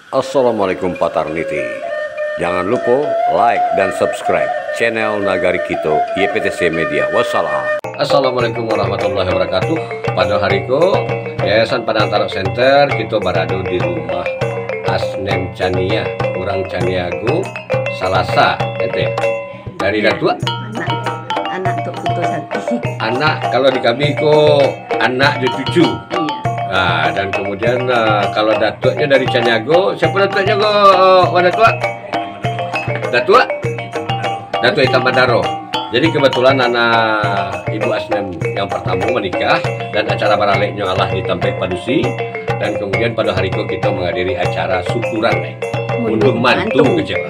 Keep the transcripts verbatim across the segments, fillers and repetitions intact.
Assalamualaikum Patarniti. Jangan lupa like dan subscribe channel Nagari Kito Y P T C Media. Wassalam. Assalamualaikum warahmatullahi wabarakatuh. Pada hari ko, Yayasan Padang Tarok Center, kito barado di rumah Asnem Chania, urang Caniago, Salasa, ya, teh? Dari Datuak? Anak, anak Tok Kuto Sati. Anak, kalau di kami ko, anak jo cucu. Iya. Ah, dan kemudian, ah, kalau Datuaknyo dari Caniago, siapa Datuaknyo ko, Wan Datuak? Datuak? Datuak Hitam Bandaro. Jadi kebetulan anak Ibu Asnem yang pertama menikah dan acara baraleknyo alah di tampek padusi, dan kemudian pada hari ko kita menghadiri acara syukuran, eh, Unduh mantu. Unduh mantu kecil.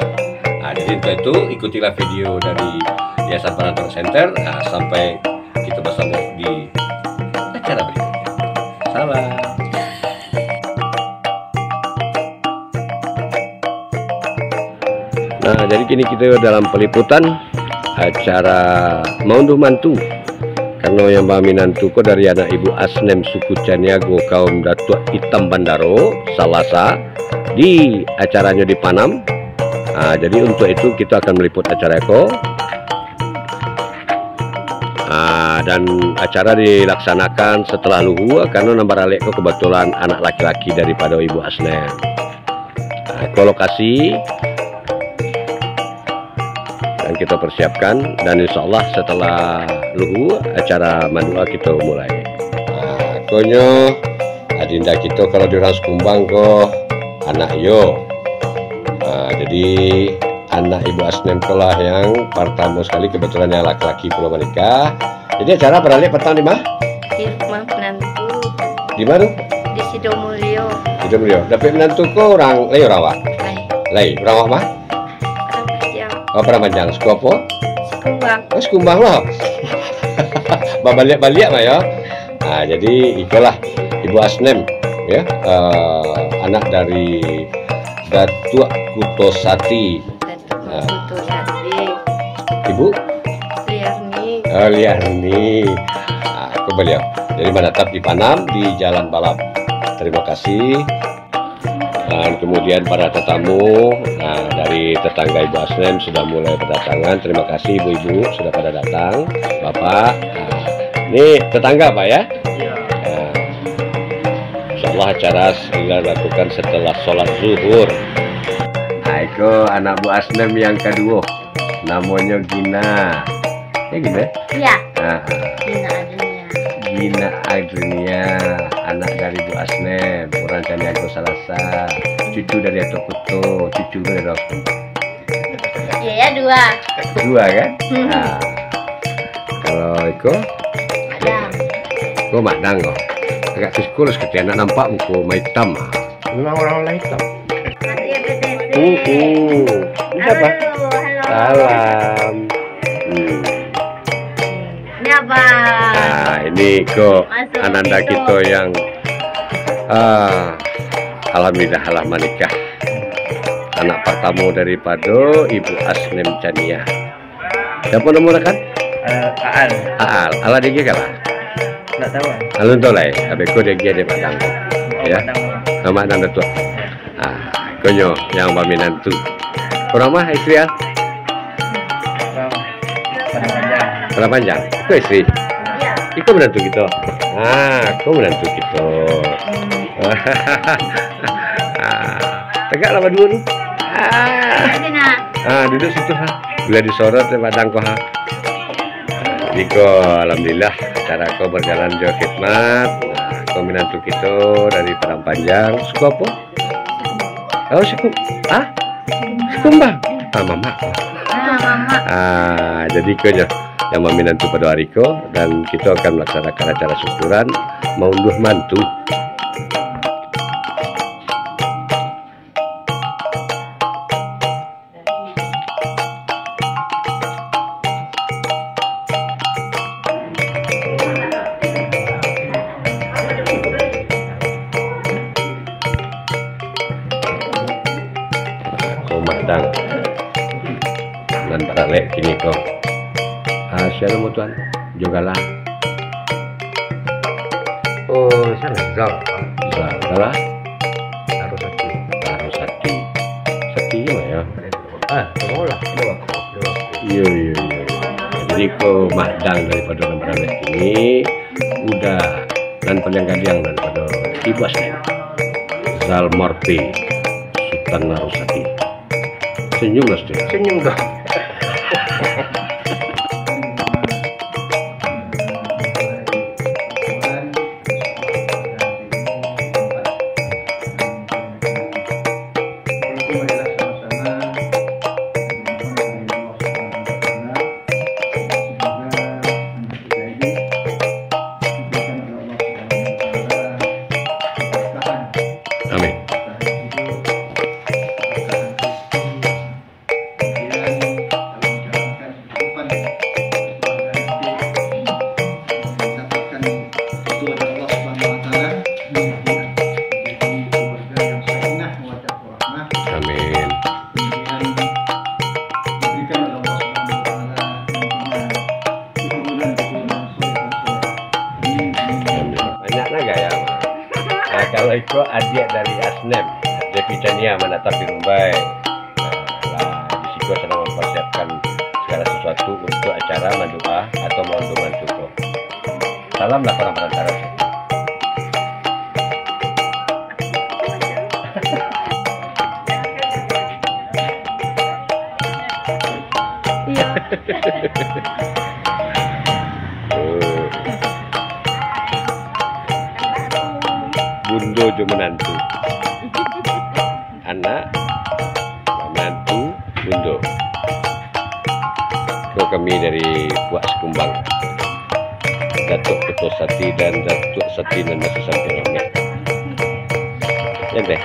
Nah, jadi untuk itu, ikutilah video dari Yayasan Padang Tarok Center. Nah, sampai kita bersama di acara berikutnya. Salam. Nah, jadi kini kita dalam peliputan acara maunduh mantu. Karena yang baminantu ko dari anak Ibu Asnem suku Caniago kaum Datuak Hitam Bandaro, Salasa, di acaranyo di Panam. Ah, jadi untuk itu kita akan meliput acara ko. Ah, dan acara dilaksanakan setelah luhua, karena nan baralek ko kebetulan anak laki-laki daripada Ibu Asnem. Ah, ko lokasi yang kita persiapkan, dan insya Allah setelah luhua acara mandua kita mulai. Ah, konyo adinda kita kalau di urang Sikumbang ko anak iyo. Ah, jadi anak Ibu Asnem ko lah yang pertama sekali, kebetulan yang laki-laki pulo menikah. Jadi acara baralek patang di ma? Di rumah menantu. Di ma tu? Di Sidomulyo. Sidomulyo. Dapek menantu ko urang lai, urang awak? Lai. Lai, urang awak ma? Padang Panjang. Oh, Padang Panjang. Suku apo? Sikumbang. Oh, Sikumbang lah. Babaliak-baliak mah yo. Ah, jadi ikolah Ibu Asnem, ya, eh, anak dari Datuak Kuto Sati. Datuak Ah. Kuto Sati. Ibu? Liarni. Oh, Liarni. Ah, ko baliau. Jadi manatap di Panam, di Jalan Balam. Terima kasih. Dan kemudian para tetamu, nah, dari tetangga Ibu Asnem sudah mulai berdatangan. Terima kasih ibu-ibu sudah pada datang. Bapak, nah, ini tetangga, Pak, ya? Iya. Nah, insya Allah acara dilakukan setelah sholat zuhur. Nah, iko anak Bu Asnem yang kedua. Namonyo Gina. Ya, Gina? Iya. Ah. Gina Adrinia. Gina Adrinia, anak dari Bu Asnem, urang Caniago Salasa, cucu dari Atok Kuto, cucu dari Raus Kumbang. Iya, ya, dua. Dua, kan? Hmm. Ah. Kalau iko? Madang. Ko Madang ko. Agak ke sekolah sekali, anak nampak muko maitam. Ah. Memang orang-orang hitam. Masih ada sesi. Uh, uh. Ini siapa? Halo, halo. Salam. Hmm. Ini apa? Nah, ini ko Masuk ananda video. Kita yang, ah, alhamdulillah, alah manikah. Anak pertama daripada Ibu Asnem Chania. Siapa nama rakan? Eh, Aal. Aal. Alah dia kalah. Nggak tahu, ah. Alun tahu lah, eh. Habis ko dia dia Padang. Oh, ya. Padang. Nama Padang Datuk. Ya. Ah, konyo yang baminantu. Orang mah istri, ah? Orang Padang Panjang. Padang Panjang. Itu istri. Iya. Iko menantu kita. Ah, iko menantu kita. Hmm. Ah, tegaklah berdua tu. Ah. Ada nak? Ah, duduk situ, ha. Biar disorot dek Madang ko, ha. Jadi ko, alhamdulillah, acara ko berjalan jo khidmat. Nah, ko minantu kito dari Padang Panjang. Suku apa? Oh, suku, ah? Sikumbang. Ah, mamak. Ah, mamak. Ah, jadi ko jo yang maminantu pada hari ko, dan kito akan melaksanakan acara syukuran maunduh mantu. Ko Madang. Nan baralek kini ko. Ah, sia namo tuan? Jogala. Oh, sia Zal. Zal, Zal lah. Larosati. Larosati. Ah, tolonglah. Iyo, iyo, iyo. Jadi ko madang daripado nan baralek kini, udah nan paliang gadiang daripado Ibas ni. Zal Morpi, Sutan Narusati. Senyum lah, Sutan. Senyum dah. Amin. Amin. Amin. Banyak lah gaya. Nah, kalau iko adiak dari Asnem, Devi Chania, manatap di Mumbai. Nah, lah, di siko sadang mamparsiapkan sagala sasuatu untuk acara mandoa atau maundung mantu ko. Salam lah ka urang parantaro. Iyo. Oh. Bundo jo manantu. Anak, manantu, bundo. Ko kami dari Puak Sikumbang, Datuak Putuh Sati dan Datuak Sati nan masih sampai ramai. Nyantai.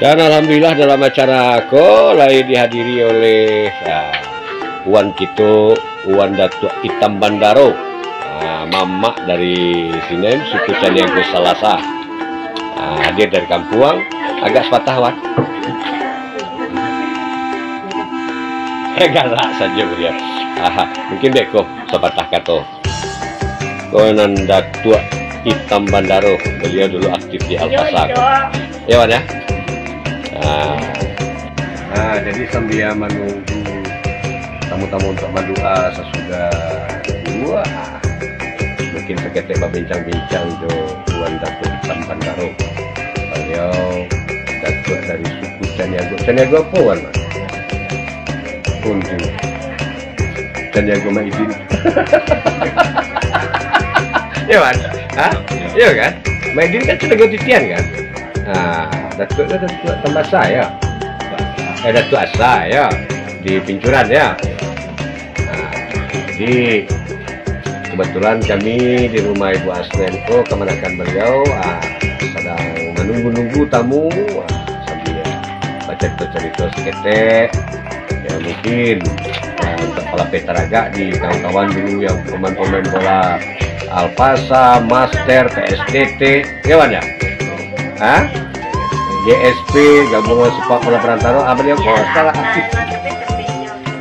Dan alhamdulillah, dalam acara ko lai dihadiri oleh, ah, Wan kito, Wan Datuak Itam Bandaro. Ah, mamak dari sinen, suku Caniago Salasa. Ah, hadir dari kampuang, agak sapatah, Wan. Eh, galak sajo baliau. Aha, mungkin beko sapatah kato. Ko nan Datuak Itam Bandaro, baliau dulu aktif di Alpasa. Yo, Wan, ya? Ah. Ah, jadi sambia manunggu tamu-tamu untuk mandoa sasudah, wah, mungkin saketek babincang-bincang jo Tuan Datuak Itam Bandaro. Baliau Datuak dari suku Caniago. Caniago apo, Wan? Kunti. Caniago Maidin. Iyo, Wan? Hah? Iyo kan? Maidin kan Caniago titian kan? Nah, Datuak tu Datuak Tambasa, ya. Eh, Datuak Asa, ya. Di Pincuran, ya. Nah, jadi kebetulan kami di rumah Ibu Asnen ko, kamanakan baliau, ah, sadang manunggu-nunggu tamu, ah, sambia bacarito-carito saketek. Ya, mungkin, ah, untuk palapeh taragak di kawan-kawan dulu yang pemain-pemain bola Alpasa, Master, P S T T, ya, Wan, ya? Hah? G S P, Gabungan Sepak Bola Perantaro, ah, baliau ko sangat aktif.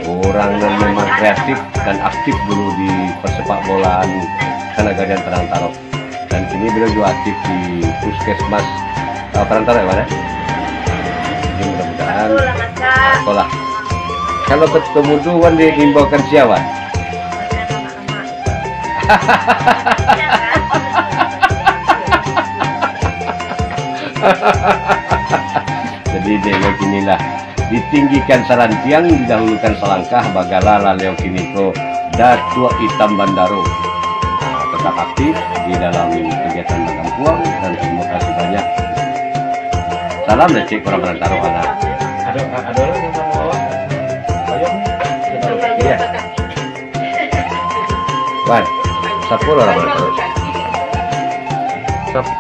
Urang nan memang kreatif dan aktif dulu di persepak bolaan Kanagarian Perantaro. Dan kini beliau juga aktif di Puskesmas, eh, Perantaro, ya, Wan, ya? Jadi mudah-mudahan, ah, itulah. Kalau ketemu tu, Wan diimbaukan sia, Wan? Jadi, dek lo kini lah. Ditinggikan sarantiang, didahulukan salangkah, bagala lah baliau kini ko Datuak Itam Bandaro. Nah, tetap aktif di dalam kegiatan bakampuang, dan terima kasih banyak. Salam dari Cik Kurang Perantaro, anak. Ada, ada orang yang sama awak? Ayo. Iya. Wan, sapu lah, Wan. Sap-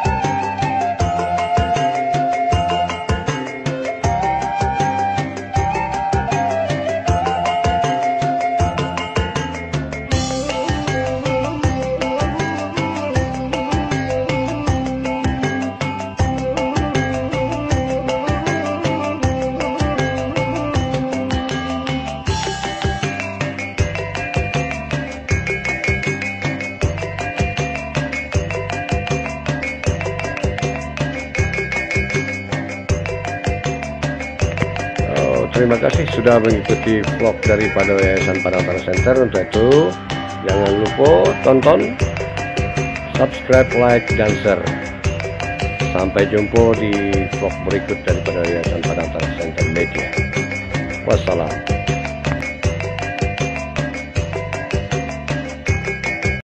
Terima kasih sudah mengikuti vlog daripada Yayasan Padang Tanah Center. Untuk itu, jangan lupa tonton, subscribe, like, dan share. Sampai jumpa di vlog berikut daripada Yayasan Padang Tanah Center Media. Wassalam.